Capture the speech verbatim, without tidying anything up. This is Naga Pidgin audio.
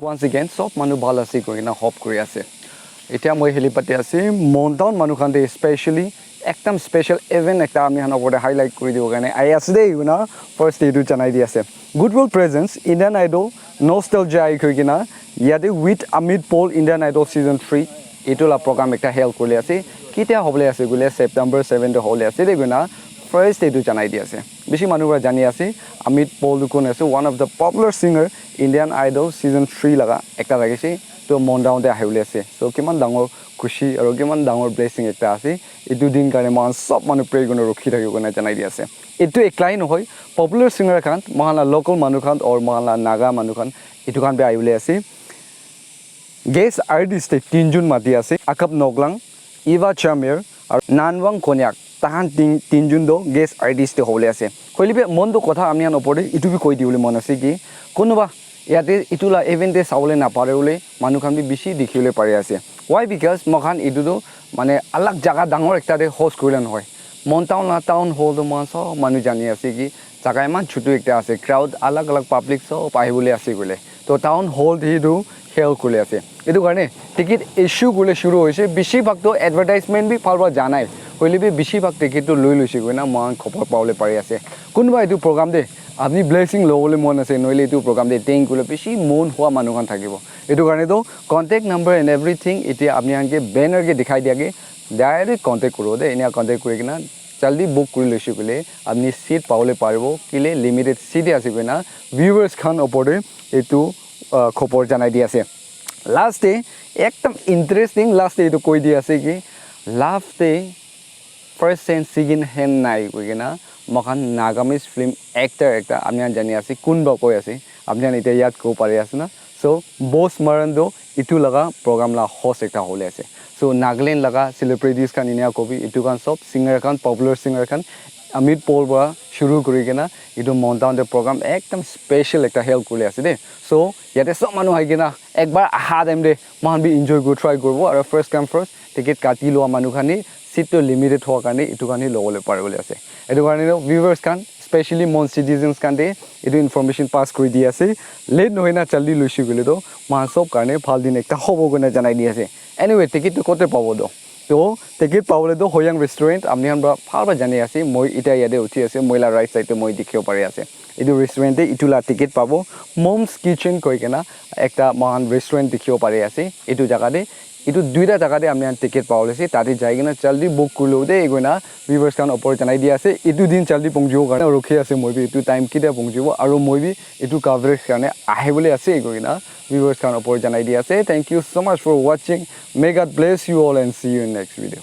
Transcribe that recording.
Once again, sob manu bhal ase koi kena hope kuri ase. Etia moi helipad te ase, Mon Town manu khan te specially ekdam special event ekta ami khan opor te highlight kuri dibo karne ahi ase de, you know, first te etu janai di ase. Goodwill Presents, Indian Idol, Nostalgia ahi koi kena, yate with Amit Paul, Indian Idol Season three, etu la program ekta held kuri ase. Ketia hobole ase koile September seven te hobole ase de koi kena first te etu janai di ase. Bishi manu para jani ase, Amit Paul tu kon ase, one of the popular singer, Indian Idol Season three laga ekta thakise, to Mon Town te ahibole ase. So kiman dangor khushi aru kiman dangor blessing ekta ase. Etu din karne moikhan sob manu pray kurina rukhi thakibo koina janai di ase. Etu eklai nohoi, popular singer khan, moikhan la local manu khan or moikhan la Naga manu khan, etu khan bi ahibole ase. Guest artist te tinjun mati ase, Akap Noklang, Eva Chamir, aru Nanwang Konyak. Tahan tin, tinjun do guest artist te hobole ase. Hoile bi mon do kotha ami khan opor te etu bi koi dibole mon ase ki, kunuba yate etu la event te sabole napare bole manu khan bi bishi dikhibole pari ase. Why? Because moikhan etu tu mane alag jaga dangor ekta te host kurile nohoi. Mon Town la town hall tu moikhan sob manu jani ase ki jaga eman chutu ekta ase, crowd alag alag public sob ahibole ase koile. To town hall te tu held kuri ase. Etu karne ticket issue kuri shuru hoise. Bishi bhag to advertisement bi bhal para janai. Hoile bi bishi bhag ticket tu loi loise koina moikhan khobor pabole pari ase. Kunuba etu program te apni blessing lobole mon ase, nohole etu program te attend kuribole bishi mon hua manu khan thakibo. Etu karne to contact number and everything etia apni khan ke banner ke dikhai dia ke direct contact kuribo de. Enia contact kuri kena jaldi book kuri loise koile apni seat pabole paribo, kile limited seat ase koina viewers khan opor te etu, ah, khobor janai di ase. Last te ekdam interesting, last te etu koi di ase ki love te first hand second hand nai koi kena moikhan Nagamese film actor ekta ami khan jani ase, kunba koi ase, apni khan etia yad kuribo pari ase na. So Boss Maran do etu laga program la host ekta hole ase. So Nagaland laga celebrities khan, enia kobi etu khan sob singer khan, popular singer khan, Amit Paul para shuru kuri kena etu Mon Town te program ekdam special ekta held kuri ase de. So yate sob manu ahi kena ekbar aha time te moikhan bi enjoy kuri try kuribo, aru first come first ticket kati loa manu khan ni seat to limited hoa karne etu khan hi lobole paribole ase. Etu karne to viewers khan, specially Mon citizens khan te etu information pass kuri di ase. Late nohoi na jaldi loise koile to moikhan sob karne bhal din ekta hobo koina janai di ase. Anyway, ticket to kote pabo to? To ticket pabole to Hoyang Restaurant, apni khan para bhal para jani ase. Moi etia yate uthi ase, moi la right side te moi dikhibo pari ase. Etu restaurant te etu la ticket pabo. Mom's Kitchen koi kena ekta moikhan restaurant dikhibo pari ase. Etu jaga te etu duita jaga te ami khan ticket pabole ase, tate jai kena jaldi book kuri lo de koina viewers khan opor janai di ase. Etu din jaldi pongjibo karne rukhi ase moi bi, etu time ketia pongjibo, aru moi bi etu coverage karne ahibole ase koina viewers khan opor janai di ase. Thank you so much for watching. May God bless you all and see you in next video.